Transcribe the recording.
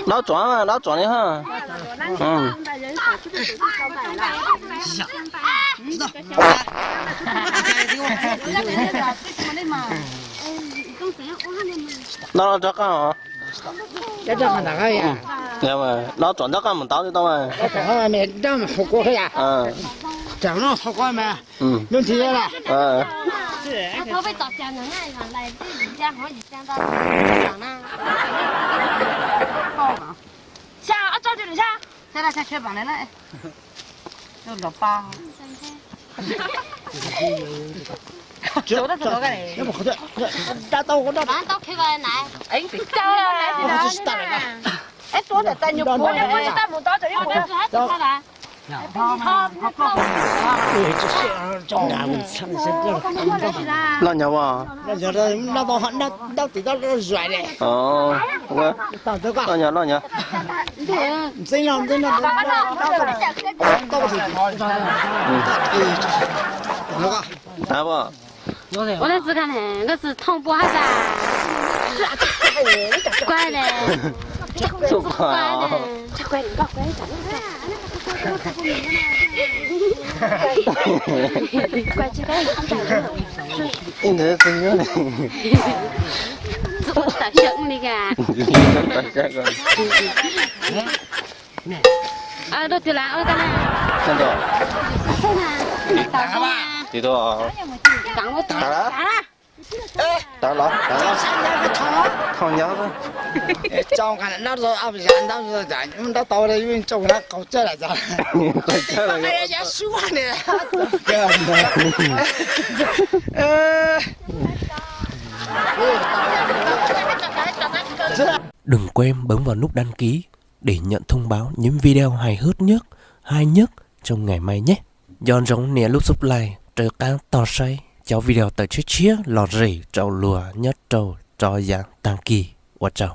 Dob tsuav, dob tsuav li ha. Dob rov qab os. Dob tsuav nrog qab mus tau li tau. Loj nyog as. Loj nyog, loj nyog. Ua ntej txi ka ne, nkawd txi thooj pua hab tas. Kuaj ne. Txuj kuaj os. Ib ntawd txi nyob ne. Txuj kuaj tas xyoo li ka. Rau twg lawm ua ka na? Tiv tau. Tawv los, tawv los. Thooj nyob. Tau tau, qaug cawj lawm. Đừng quên bấm vào nút đăng ký để nhận thông báo những video hài hước nhất, hay nhất trong ngày mai nhé. Nco ntsoov nias lub subscribe rov qab tog saib cov video tawm tshiab tshiab los zem rau luag nyob rau rov yav tag kis. Ua tsaug.